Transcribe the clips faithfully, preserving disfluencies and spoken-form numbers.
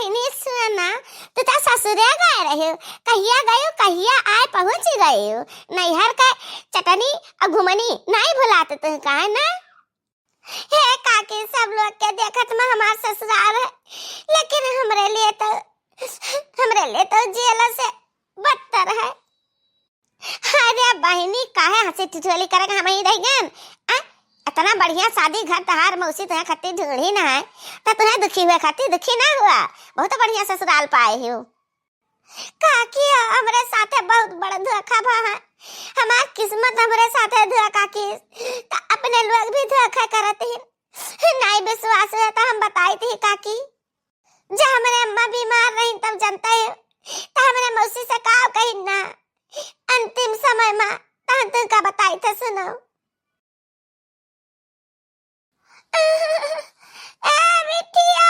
इन्हीं सुना, तू तो ससुरे गए रहे हो, कहिया गए हो, कहिया आए पहुँच गए हो, नैहर के चटनी और घुमनी नहीं भुलाते तुम, कहे ना? हे काकी, सब लोग के देखत में हमार ससुराल है, लेकिन हमरे लिए तो, हमरे लिए तो जेल से बदतर है। अरे बहिनी, काहे हँसी ठिठोली करे के हम ही रह गन? आ, इतना बढ़िया शादी घर तहार मौसी तुहे खातिर ढूंढी ना है, तो तुहे दुखी हुए खातिर दुखी ना हुआ, बहुत बढ़िया ससुराल पाए हो। काकी, हमरे साथे बहुत बड़ा धोखा भा है। हमार किस्मत हमरे साथे धोखा की, त अपने लोग भी धोखा करत ही। नहीं विश्वास है तो हम बताई थी काकी, जब हमरे अम्मा बीमार रही तब जानते हैं, तो हमरे मौसी से का कही ना, अंतिम समय में तहन तुमका बताई थे, सुनो। ए बिटिया,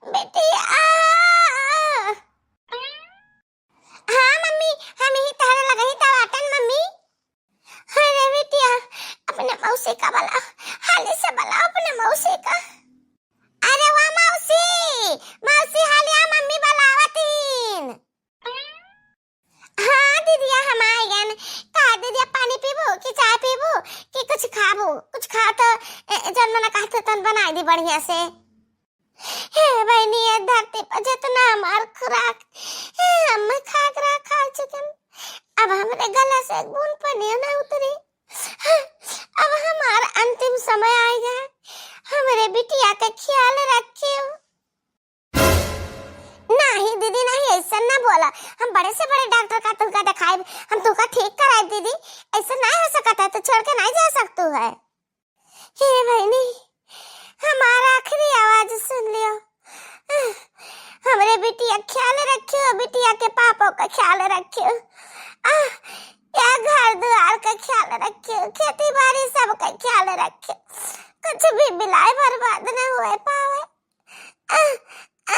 बिटिया। हाँ मम्मी, हम ही तहरे लगही दवाटन मम्मी। अरे बिटिया, अपने मौसी का बुला, हाली से बुला अपने मौसी का। अरे वाह मौसी, मौसी हालिया मम्मी बुलावतीन। हाँ दीदिया, हम आइगन। का दीदिया, पानी पीबू कि चाय पीबू कि कुछ खाबू? कुछ खा तो, ए, जौन मना कहते तन बनाई दी बढ़िया से। हे बहनी, ये धरती पर जितना हमार खुराक, ए, हम खाक रहा खा चुकन। अब हमरे गला से एक बूंद पनिया ना उतरी। अब हमार अंतिम समय आइगा। हमरे बिटिया के ख्याल रखियो। नहीं दीदी, नहीं, ऐसा ना बोला। हम बड़े से बड़े डॉक्टर का तुमका दिखाएब, हम तुमका ठीक कराएब दीदी। ऐसा नहीं हो सकता है, तो छोड़ के नहीं जा सकतू है। हे बहनी, हमारा आखिरी आवाज सुन लियो। हमरे बिटिया ख्याल रखियो, बिटिया के पापा का ख्याल रखियो। आ, या घर दुआर का ख्याल रखियो, खेती बाड़ी सब का ख्याल रखियो। कुछ भी बिलाए बर्बाद न हुए पावे। आ, आ।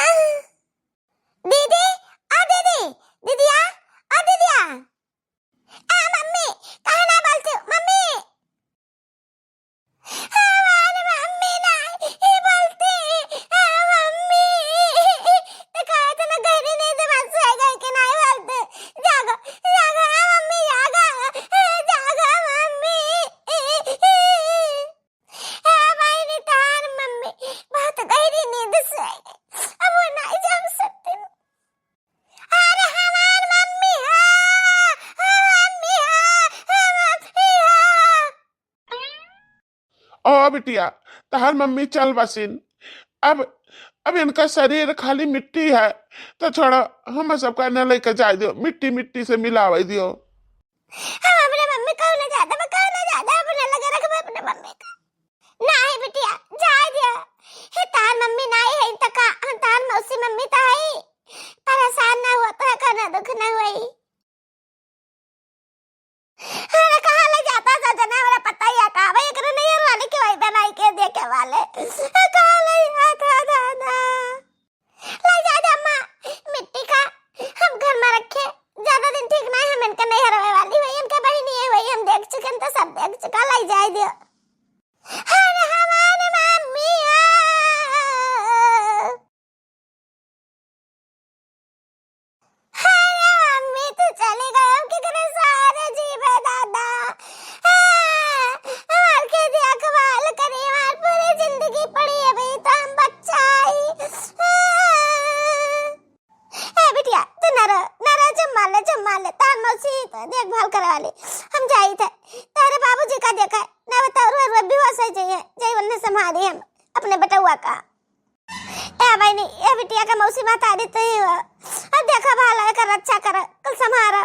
दीदी, ओ दीदी, दीदिया, ओ दीदिया। आ मम्मी, काहे ना बोलती हो? मम्मी। हमार मम्मी ना, ई बोलती, आ मम्मी। तो कहे तो ना गहरी नींद में सोए गई कि नहीं बोलती। जागो, जागो, आ मम्मी, जागो, जागो मम्मी। ए बहिनी, तहार मम्मी बहुत गहरी नींद से आई है। अब वो नहीं जाग सकती। अरे हमार मम्मी हो, हमार मम्मी हो, हमार मम्मी हो। ओ बिटिया, तहार मम्मी चल बसिन। अब, अब इनका शरीर खाली मिट्टी है, तो छोड़ो, हम सबका न लेके जाए दियो, मिट्टी मिट्टी से मिलावे दियो। हम अपने मम्मी को ना ज्यादा, मैं कहूँ ना ज्यादा, अपने लगे रखबे अपने मम्मी का। नाही बिटिया, जाए दिया। हे तार मम्मी नाही है त का, हम तार मौसी मम्मी त है। परेशान ना हुआ तो है, कहना दुख ना हुई। अरे कहाँ ले जाता सजना, हमरा पता ही है का, भाई एकरे नहीं वाले के वही बनाई के देखे वाले। कहाँ ले जाता दादा? लाई जाए दे अम्मा, मिट्टी का हम घर में रखे, ज्यादा दिन ठीक नहीं है, हम इनका नहीं हरवे वाली हुई, इनका बहिनी है वही हम देख चुके हैं, तो सब देख चुका, लाई जाए दियो। अरे हमारे मम्मी हो। अरे मम्मी, तू चली गई, हम केकरे सहारे जीबे दादा? हाँ, हमार के देखभाल करी, हमार पूरी जिंदगी पड़ी है भाई, तो हम बच्चा आई। हाँ। ए बिटिया, तू ना रो, ना रो, जुम्मा ले, जुम्मा ले, तार मौसी तो देखभाल करे वाली। हम जाई थे, तारे बाबूजी का देखा, ना बता, रो, रो, बेहोश हो जाइए, जाई उन्हें संभाली हम, अपने बेटउआ का। ए बहिनी, ए बिटिया का मौसी महतारी तू ही हो। अब देखा भाला एकर रक्षा कर, कुल संभारा।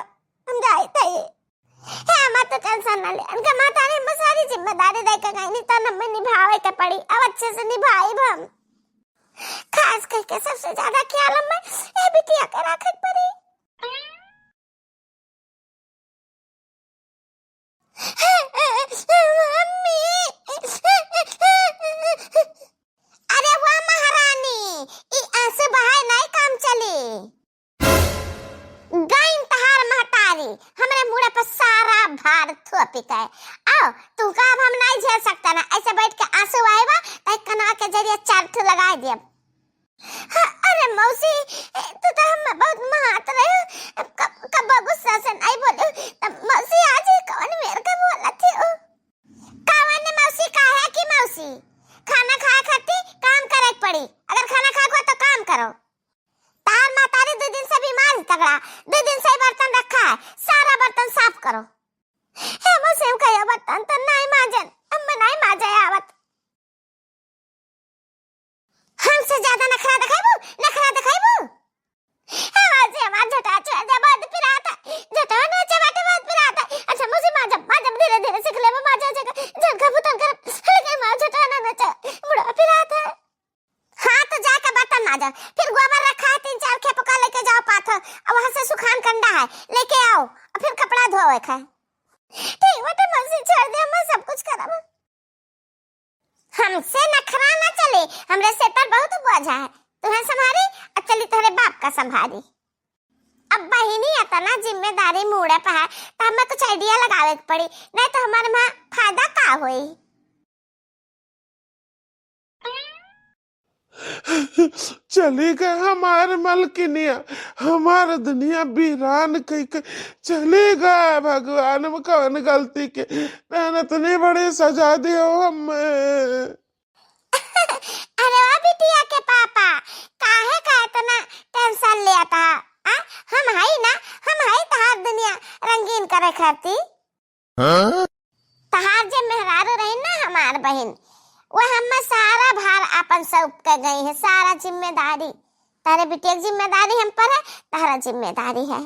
हम जाई तई। हे अम्मा, तू टेंशन ना ले। उनका महतारी हम सारी जिम्मेदारी दे के गई, नहीं तो हमें निभावे के पड़ी। अब अच्छे से निभाई हम। खास करके सबसे ज्यादा ख्याल हमें ए बिटिया के रखे के पड़ी। मम्मी। अरे वाह महारानी, ई आंसू बहाए नहीं काम चली। गईन तहार महतारी, हमरे मुड़े पर सारा भार थोपी के। आओ, तू का अब हम नहीं झेल सकता ना, ऐसे बैठ के आंसू आएबा, तई कनवा के जरिए चार ठो लगाए देब। हाँ, अरे मौसी, तू तो हम बहुत महात रहे हो, कब, कब गुस्सा से नहीं बोले। तब मौसी आज ही कौन मेरे का बोला थी हो? कौन मौसी का है कि मौसी? खाना खाए खातिर काम करे के पड़ी। अगर खाना खाए को तो काम करो। तार महतारी दो दिन से बीमार है तगड़ा, दो दिन से ही बर्तन रखा है, सारा बर्तन साफ करो। हे मौसी, हम कहियो बर्तन तो नहीं माजन, हम नहीं माजे आवत। हमसे ज्यादा नखरा दिखाइबू, नखरा दिखाइबू। हे मौसी, हमार झोटा छोड़ दे, बहुत पिरात है। झोटा ना छे बाटे, बहुत पिरात है। अच्छा मौसी, माजब, माजब, धीरे धीरे सीख लेबो, माजे जगह जन का बुतन कर, लेकिन हमार झोटा ना नचे, बुढ़ा पिरात है। हाँ, तो जाके बर्तन माजो, फिर गोबर रखा है तीन चार खेप का, लेके जाओ पाथो, और वहां से सुखान कंडा है, लेके आओ, और फिर कपड़ा धोवे का है। ठीक बाटे मौसी, छोड़ दे, मैं सब कुछ करब। हमसे नखरा ना चले, हमरे सिर पर बहुत बोझा है, तुम्हें संभारी, और चली तुम्हारे बाप का संभारी। अब बहिनी इतना जिम्मेदारी मूड़े पे है, तो हमें कुछ आइडिया लगावे के पड़ी, नहीं तो हमारे वहाँ फायदा का होई? चली गए हमार मलकिनिया, हमार दुनिया वीरान कई के चली गए। भगवान, हम कौन गलती के रहन इतनी बड़ी सजा दियो हमें। अरे ओ बिटिया के पापा, काहे का इतना टेंशन लेता? आ? हम हई ना, हम हई तहार दुनिया रंगीन करे खाती। हाँ? तहार जे मेहरारू रही ना हमार बहिन, वो हमें सारा भार आपन सौंप के गई है, सारा जिम्मेदारी। तारे बिटिया की जिम्मेदारी हम पर है, तारा जिम्मेदारी है।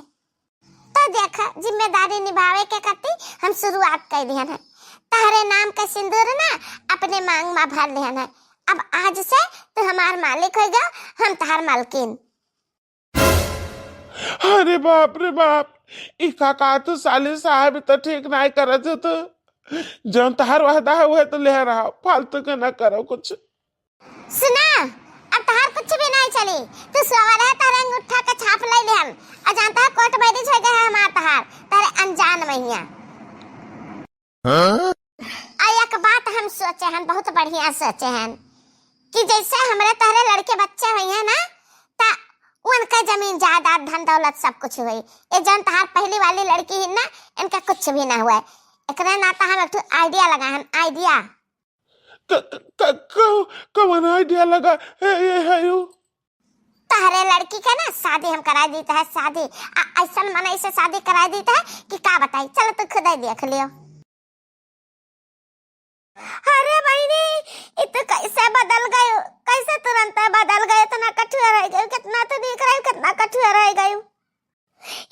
तो देख, जिम्मेदारी निभावे के खातिर हम शुरुआत कर दिहन है। तहरे नाम के सिंदूर ना अपने मांग में भर लिहन है। अब आज से तू हमार मालिक हो गया, हम तहार मालकिन। अरे बाप रे बाप, ई का, का तू साली साहब तो ठीक नाय करत हो तू। जौन तहार वादा है उहे तो ले रहा, फालतू के ना करो कुछ। सुना, अब तहार कुछ भी नहीं चली। तू सोवल है, तारे अंगूठा के छाप ले लिहन। और जानता है, कोर्ट मैरिज हो गया है हमार तहार, तारे अनजान महिया। हाँ? आ एक बात हम सोचे हन, बहुत बढ़िया सोचे हन कि जैसे हमरे तहरे लड़के बच्चे हुई हैं ना, ता उनके जमीन जायदाद, धन दौलत सब कुछ हुई। ये जौन तहार पहली वाली लड़की ही ना, इनका कुछ भी ना हुआ। एकरे नाता हम एक ठो आइडिया लगा हन, आइडिया। क-, क-, क-, कौ-, कौन आइडिया लगा? ए, ये है यू। तहरे लड़की के ना शादी हम करा दीत है, शादी। आ, ऐसन मनई से शादी करा दीत है कि का बताई, चलो तू खुदे देख लियो। अरे बहिनी, ई तो कैसे बदल गयो, कैसे तुरंत बदल गयो, इतना कठुआ रह गयो, कितना तो नीक रहे, कितना कठुआ रह गयो।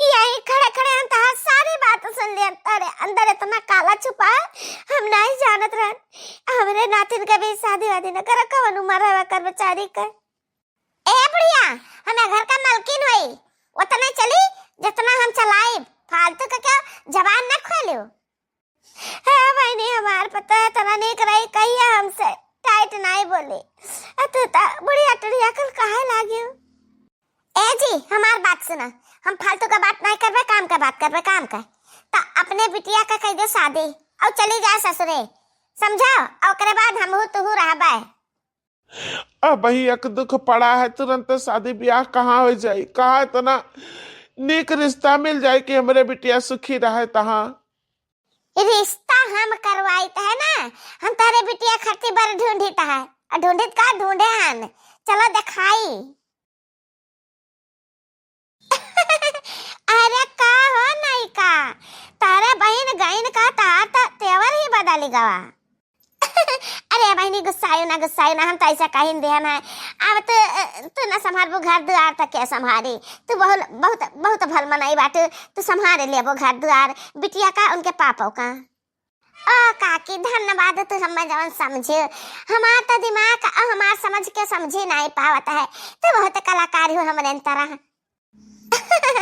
यही खड़े खड़े हम तहार सारी बात सुन लियन। अरे अंदर इतना काला छुपा है, हम नहीं जानत रहन। हमरे नातिन के भी शादी वादी न कर, कौन उम्र है कर बेचारी के। ए बुढ़िया, हमें घर का मालकिन होई, उतने चली जितना हम चलाइब, फालतू के क्यों जबान न खोलियो। हे बहिनी, हमार पता है तना नीक रही, कहिया हमसे टाइट नहीं बोली। आ तू ता बुढ़िया टुढ़िया कल कहे लागियो। ए जी, हमार बात सुना, हम फालतू का बात नहीं करबे, काम का बात करबे, काम का। ता अपने बिटिया का कह दे शादी और चली जाए ससुरे, समझाओ, और ओकरे बाद हमहू तुहू रहबे। अब ही एक दुख पड़ा है, तुरंत शादी ब्याह कहाँ हो जाई, कहाँ इतना नीक रिश्ता मिल जाए कि हमरे बिटिया सुखी रहे तहाँ। रिश्ता हम करवाइत है ना, हम तारे बिटिया खातिर बर ढूंढित है। आ ढूंढित का ढूंढे हन, चलो दिखाई। अरे का हो नायिका, तारे बहिन गइन का तार त तेवर ही बदल गवा। अरे बहिनी, गुस्सायो ना, गुस्सायो ना, हम तो ऐसा कहिन देहन है। अब तो, अ, तू ना संभालबू घर दुआर, तो के संभाली? तू बहुत, बहुत, बहुत भल मनई बाटू, तू संभाल लेबो घर दुआर, बिटिया का, उनके पापो का। ओ काकी, धन्यवाद, तू हमें जवन समझे। हमार तो दिमाग और हमार समझ के समझे नहीं पावत है, तू बहुत कलाकार हो हमरे तरह।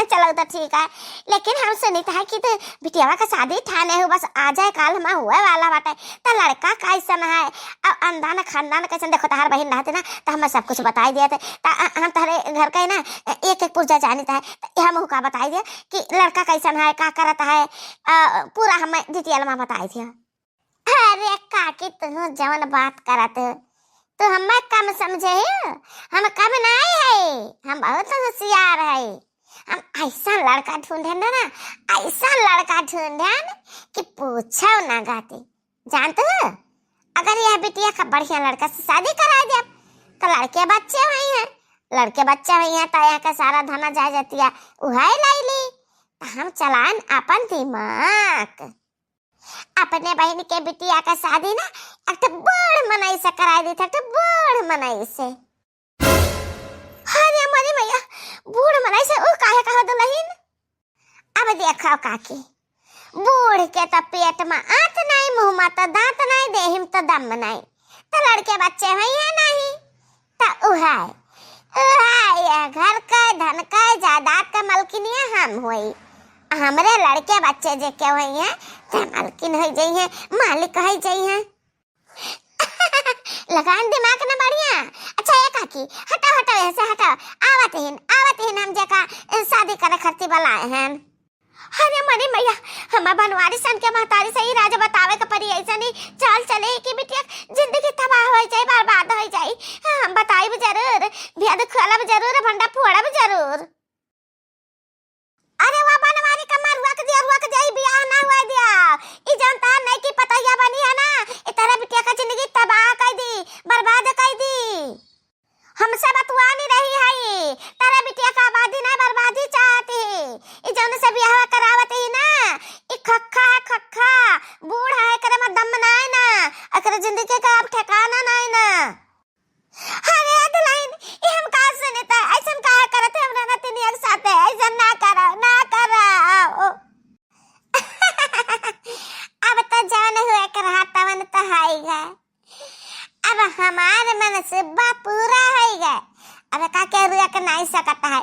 चलो तो ठीक है, लेकिन हम सुनित है कि तू बिटियावा का शादी ठाने हो, बस आ जाए, काल हमार हुए वाला बाटे। तो लड़का कैसन है और अंदान खानदान कैसन? देखो, तहार बहिन रहते ना तो हमें सब कुछ बताई दिया थे। तो हम तहरे घर का है ना, एक एक पुर्जा जानित है, तो हम का बताई दिया कि लड़का कैसन है, का करत है, अ, पूरा हमें डिटेल में बताई दिया। अरे काकी, तू जवन बात करत हो, तू हमें कम समझे हो? हम कम नाई है, हम बहुत होशियार है। हम ऐसा लड़का ढूंढन ना, ऐसा लड़का ढूंढन कि पूछो ना गाती। जानत हो, अगर यह बिटिया का बढ़िया लड़का से शादी करा देब, तो लड़के बच्चे हुई हैं, लड़के बच्चे हुई हैं, तो यहाँ का सारा धना जायजतिया उहाई लाई ली, तो हम चलान अपन दिमाग। अपने बहिन के बिटिया का शादी ना एक ठो बूढ़ मनई से कराई दी, एक ठो बूढ़ मनई से। अरे मोरी मैया, बूढ़ मनई से ऊ काहे कहा दुल्हन? अब देखो काकी, बूढ़ के तो पेट में आंत नहीं, मुंह में तो दांत नहीं, देहिम तो दम नहीं, तो लड़के बच्चे हुई है नहीं, तो उहाय, उहाय यह घर का, धन का, जायदाद का मलकिनिया हम हुई। हमरे लड़के बच्चे जे के हुई हैं, ते मलकिन हुई जाई हैं, मालिक हुई जाई हैं। लगान दिमाग न बढ़िया। अच्छा ए काकी, हटाओ हटाओ, यहाँ से हटाओ। आवत हिन, आवत हिन हम जेका शादी करे खातिर बुलाए हैं। अरे मरी मैया, हमार बनवारी सन के महतारी से ही राज बतावे के पड़ी, ऐसा नहीं चाल चले कि बिटिया जिंदगी तबाह हो जाए, बर्बाद हो जाए। हम बताइब जरूर, भेद खोलब जरूर, भंडा फोड़ब जरूर। अरे वा बनवारी कम्मा, रुक दिया, रुक दिया, ई बियाह ना हुआ दिया। ई जौन तार नई की पतैया बनी है ना, ई तारा बिटिया का जिंदगी तबाह कर दी, बर्बाद कर दी। हमसे बतुआ नहीं रही है, तारा बिटिया का आबादी ना बर्बादी चाहती। ई जौन से बियाह करावत ही ना, ई खक्खा है खक्खा, बूढ़ है, एकरे में दम नाय ना, एकरे जिंदगी का अब ठिकाना नाय ना। अरे दुल्हन, ई हम का सुनत है? ऐसन काहे करत है हमरा नतिनिया के साथे? ऐसन ना करो, ना करो। अब तो जवन हुए के रहा तवन तो हाई गए। अब हमार मनसुबा पूरा होई गए। अब का के रुआ के नहीं सकत है।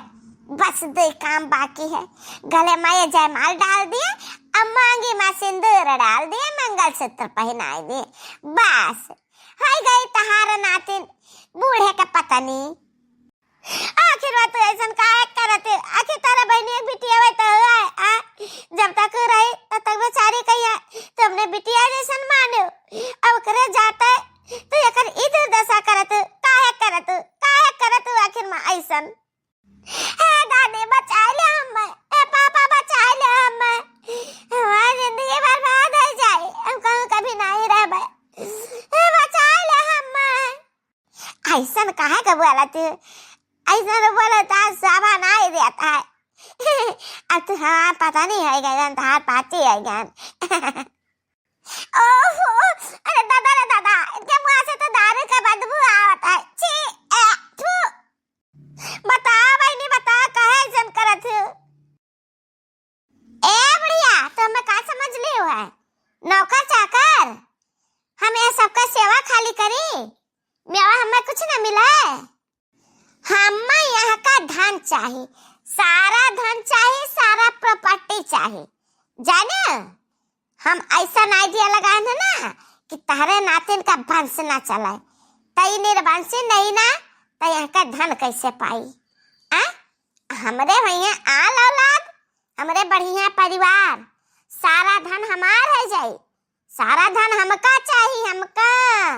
बस दो काम बाकी है। गले में ये जयमाल डाल दिए, अब मांगी में सिंदूर डाल दिए, मंगलसूत्र पहनाई दिए। बस। हाय गई तहार नातिन, बूढ़े के पत्नी। आखिर वा तू ऐसन काहे करत है? आखिर तारा बहनी एक बिटिया हुए तो हुआ है, आ? जब तक रही तब तक बेचारी कहिया तो हमने बिटिया जैसन माने। अब करे जाता है तो एकर ई दुर्दशा करत है, काहे करत है, काहे करत है आखिर में ऐसन? ए दादी, बचा ले हमें। ए पापा, बचा ले हमें। हमारी जिंदगी बर्बाद हो जाए, हम कहूँ कभी नहीं रहबे। ए, बचा ले हमें। ऐसन काहे का बोला तू? ऐसन बोला तो सामान आई देता है। अब तू हमारा पता नहीं है गन, तहार पाती है गन। ओहो, अरे दादा रे दादा, इनके मुंह से तो दारू का बदबू आवत है। छी, ए, थू। बता बहिनी, बता, काहे ऐसन करत हो? ए बुढ़िया, तो हमें का समझ लियो है? नौकर चाकर? हम ये सबका सेवा खाली करी? मेवा हमें कुछ न मिले? हमें यहाँ का धन चाही, सारा धन चाही, सारा प्रॉपर्टी चाही, जाने? हम ऐसा आइडिया लगाए हैं ना कि तहरे नातिन का वंश ना चले। तई निर्वंशी नहीं ना, तो यहाँ का धन कैसे पाई? आ? हमरे भैया आल औलाद, हमरे बढ़िया परिवार, सारा धन हमार है जाई, सारा धन हमका चाही, हमका।